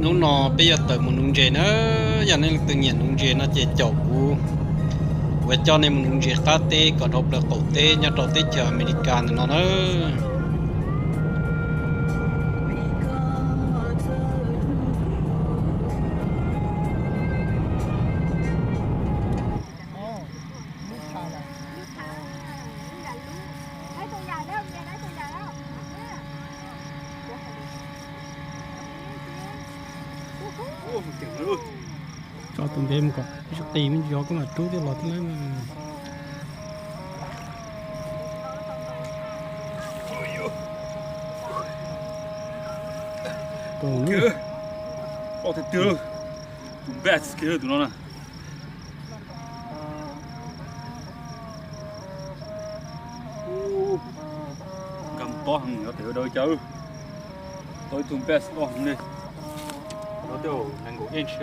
Hnub no peb yuav tawm mus nuv ntses na, yog nej leej twg nyiam nuv ntses no ces caum kuv, kuv coj nej mus nuv ntses qab teb kom dhau plaws qaum teb nyob rau teb chaws Amelikas ntawm no na. Tso tus ntev mus kom ib sab qis me ntsis zog koj mam rub thiaj los thiab na. Loj tiag tiag, tus best kiag tus no na. Nkag mus tob heev, yog tes dau cas, tau ib tug best loj heev li. No tej nees nkaum inch.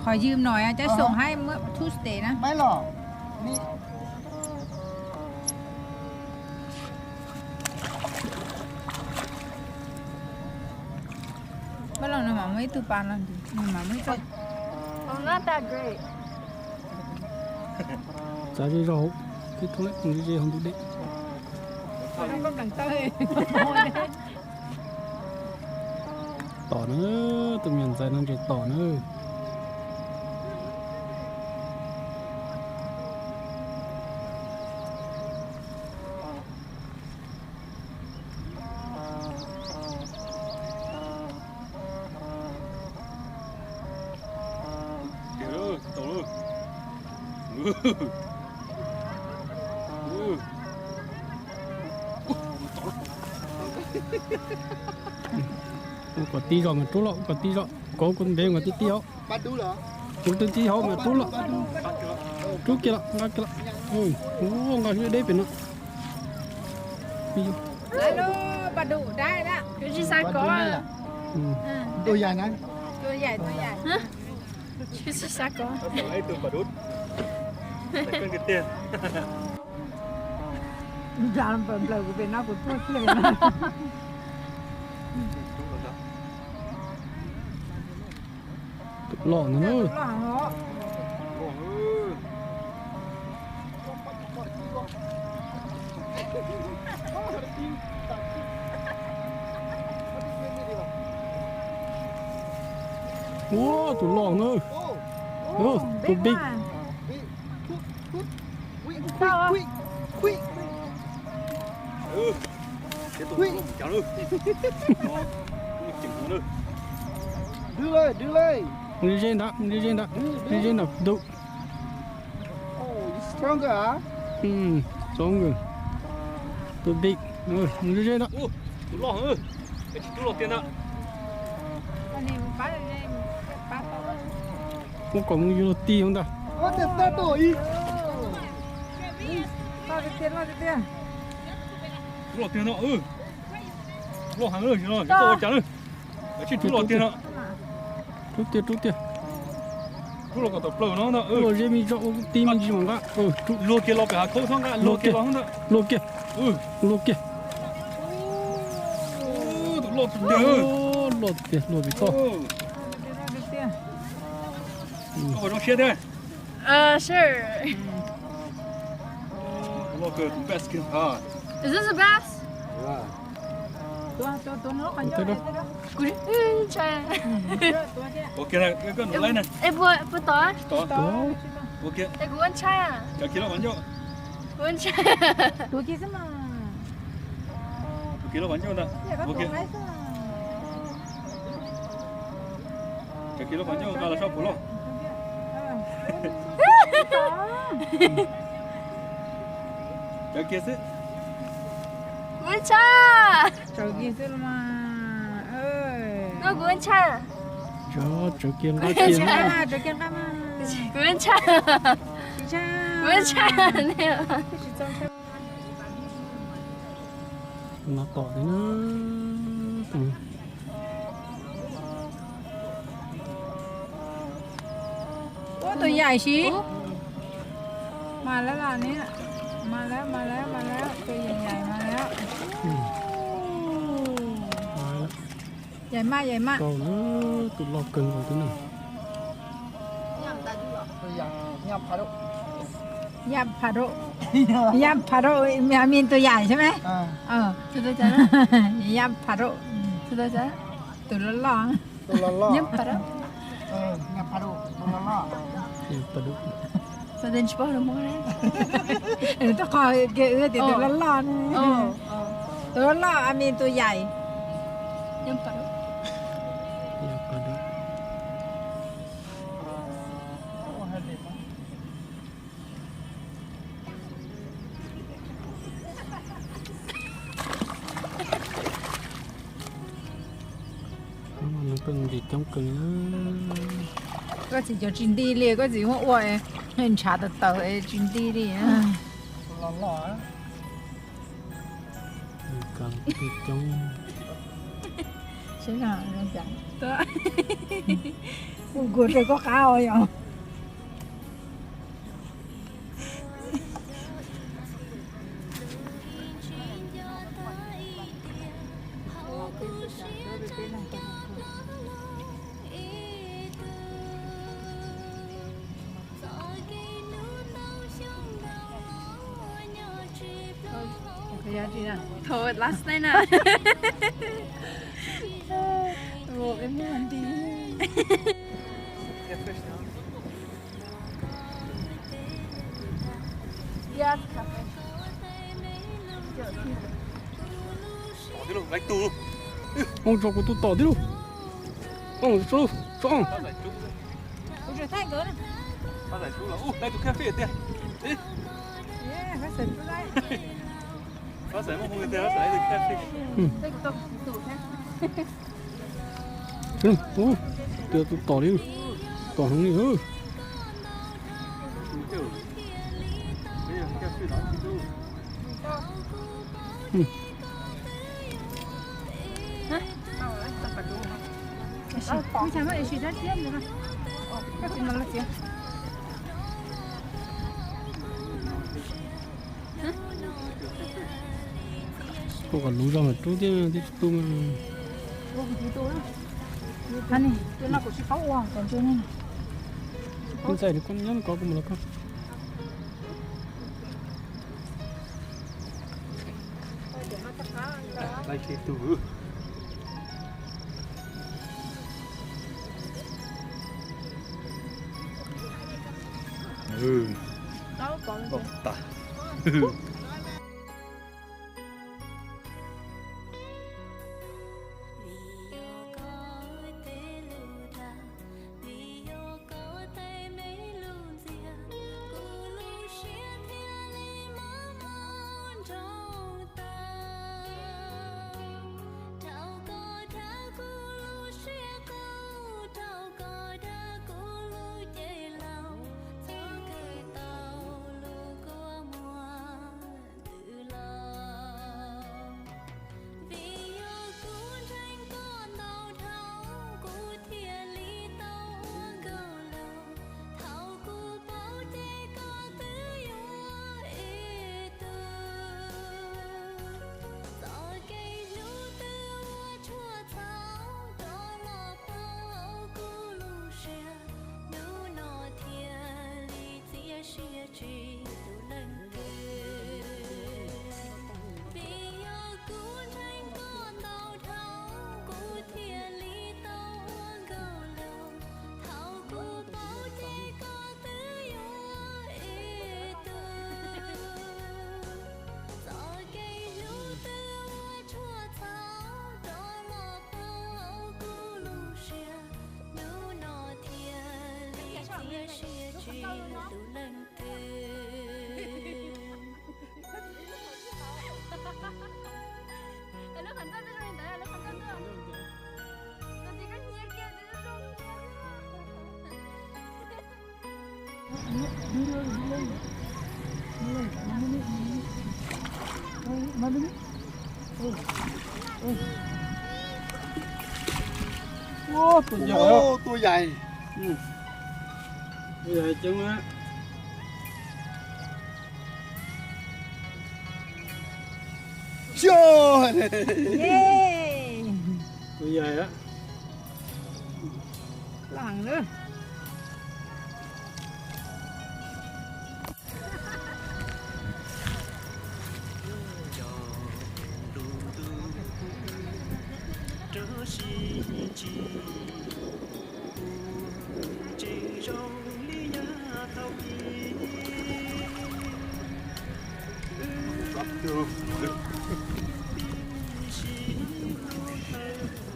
Qhov ywm no cab xoom haib muab Tuesday na. Pab los nws mam muaj ib tug pas no, nws mam muaj ib tug. Txav ze zog hauv, tib thoob lawm, ze ze hauv ntug dej. Tom na, tus me nyuam ntxhais no ntses tom na. Ua kom tib zog mas rub los, ua kom tib zog, kov kuv ntev kom tib tib hauv. Kuv twb tib hauv mas rub los. Rub kiag los, nqa kiag los. Nqa deb pem no. Tus yam na. Tus yam, tus yam. Tsis xav kov. Nplaws kuv pem no kuv tuag kiag pem no. Tus loj ntag na. Ua tus loj na. Tus big. Ze ze ntawd, ze ze ntawd, ze ze ntawd tus. Stronger. Tus big. Ze ze ntawd. Tus loj heev, peb tsis rub los tiag ntag. Ua kom mus yug luag ti ntag. Rub los tiag no. Loj heev, tsis tau ua cas li. Rub tiag, rub tiag. Rub los kom tawm plaws no ntag. Rub los ze me ntsis, ua ti me ntsis mam nqa. Luag kiag los pem hav khaub xwb, nqa luag kiag los ntag. Luag kiag. Luag kiag. Tus loj tiag. Luag tiag, luag pem toj. Koj puas zoo siab thiab? Sure. Tus loj kawg, tus best kiag. Is this the best? Kuv ntshai. Ua kiag, koj nus laib na. Puas tod? Tod. Ua kiag. Kuv ntshai. Cov kiag loj qhov ncauj. Kuv ntshai. Tus kiag loj qhov ncauj ntag. Ua kiag. Cov kiag loj qhov ncauj nqa los sab puas loj. Cov kiag xwb. Kuv ntshai. Cov kiag xwb los mas. No kuv ntshai. Cov kiag nqa kiag. Cov kiag nqa mas. Kuv ntshai. Kuv ntshai. No tom li na. Ua tus yaim siv. Mas lawm los ne. Mas lawm, mas lawm, mas lawm, tus yaim yaim mas. Yais maj, yais maj. Tau na, tus loj kawg nkaus thiab na. Yaj pha rau, yaj pha rau, me tus yais xwb me. Yaj pha rau, tus loj loj. Yaj pha rau. Tsis paub Hmoob, tus qhov kiag wb tias tus loj loj, tus loj loj a me tus yais. Nws pheej ntim coob kawg. Koj txiv cov tsis nti li, koj txiv muab ua ntshav tawv tawv tsis nti li. Kuv rau koj qab os yom. Thov last night na. Ua cái món đi. Mus tso kuv tus tom tib lug. Mus tso, tso. Tus tom li, tom heev li. Koj kom luv zog mas rub thiab, twb tsis tu mas. Ntxhais, koj nyob kov kuv mus los koj. Vim yog kuv ntseeg koj ntau dhau, kuv thiaj li tau ua nkauj laug. Thaum kuv paub ces koj twb yuav ib tug. Txoj kev hlub twb ua tshuaj txhaum, rov los pauv kuv lub siab. Hnub no thiaj li txiav siab tsis hlub leej twg. Vim yog kuv ntseeg koj ntau dhau, kuv thiaj li tau ua nkauj laug. Thaum kuv paub ces koj twb yuav ib tug. Txoj kev hlub twb ua tshuaj txhaum, rov los pauv kuv lub siab. Hnub no thiaj li txiav siab tsis hlub leej twg. Ua, tus yais. Ua, tus yais. Tus yais ceeb na. Tus yais a.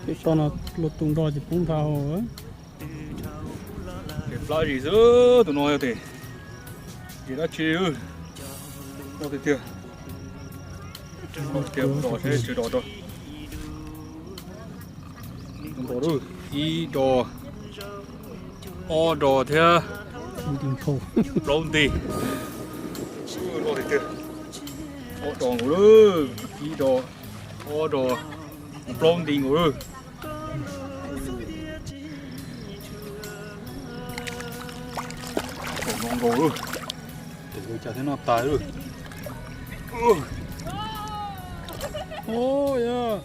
Tej toj no luag tu nroj ces poob nthav hauv. Ces plab zis xwb, tus no yog tias zis dab tsi, no tiag tiag. Tias mus dos seb tsw dos rau. Ib dos, ob dos thiab plaub nti. Loj tiag tiag. Ob dos nkaus lawm, ib dos, ob dos, plaub nti nkaus lawm. Nkaus lawm. Tus ua cas thiab no tas lawm.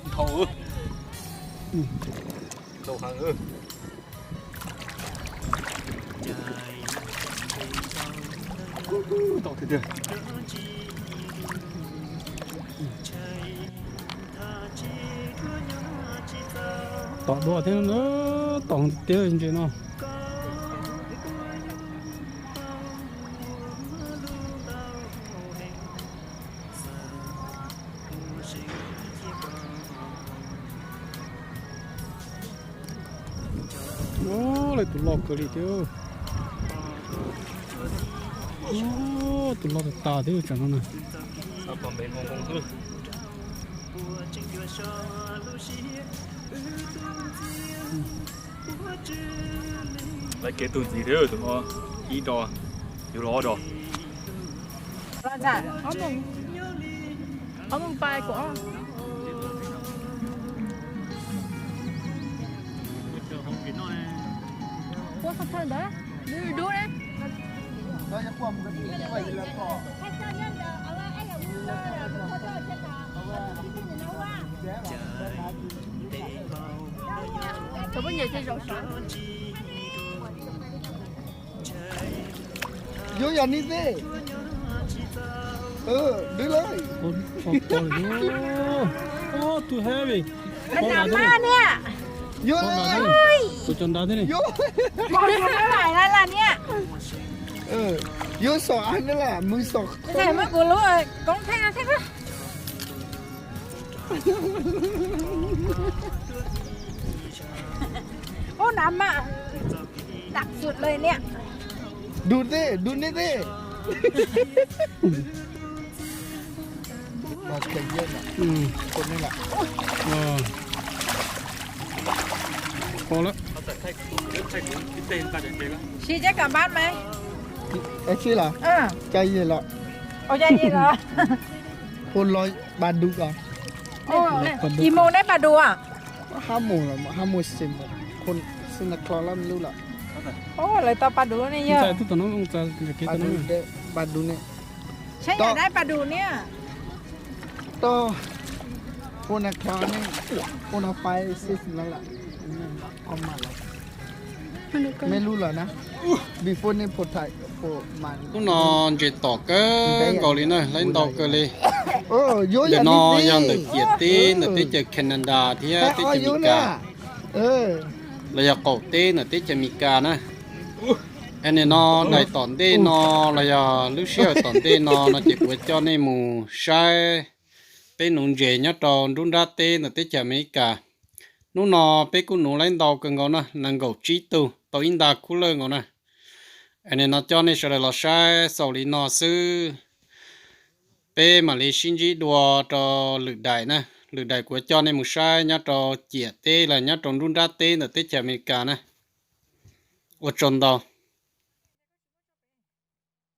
Nthaum, nthaum heev. Tom tiag tiag. Tom dua thiab, tom tiag ntses no. Lawv tus loj kawg li thiab. Tus loj tas tas thiab tsam no na. Lawv kev tus ntxiv thiab tus no, ib dos, yus los ob dos. Yuav yam ni xwb. Dwb lawm. Too heavy. Yuav lawm. Tus cov nrad thiab ne. Yuav xom av na lam mus xom. Ub, nav mas đặc sụtเลยเนี่ย. Dub thiab, dub nej thiab. Pom lawm. Siv cab kam npab mas. Siv los? Cab yig los? Hu los Badu os. Ib mus neb Badu os? Hab mus los hab mus xim, xim na klo lab lub lawm. Lawv tau Badu ne yog. Badu ne. Saib yam dab Badu ne. Tau, hu na klo ne, hu na pais xim lawm. Mej lub los na, before ne phu thai phu mas. Hnub no ntses tom kawg nkaus li na, lawv ntau kawg li. Ntawm no yog ntawm ciam teb ntawm teb chaws Canada thiab teb chaws Amelikas, los yog qaum teb ntawm teb chaws Amelikas na. Es nim no daim tom ntej no los yog lub sij hawm tom ntej no no ces kuv coj nej mus saib peb nuv ntses nyob rau nruab nrab teb ntawm teb chaws Amelikas. Hnub no peb kuj nuv lawv ntau kawg nkaus na, nees nkaum tsib tug tau ib nta khub lawj nkaus na. Es nim no coj nej sawv daws los saib xaus li no xwb. Peb mam li sib ntsib dua rau lwm daim na, lwm daim kuv coj nej mus saib nyob rau ciam teb los nyob rau nruab nrab teb ntawm teb chaws Amelikas na. Ua tsaug ntau.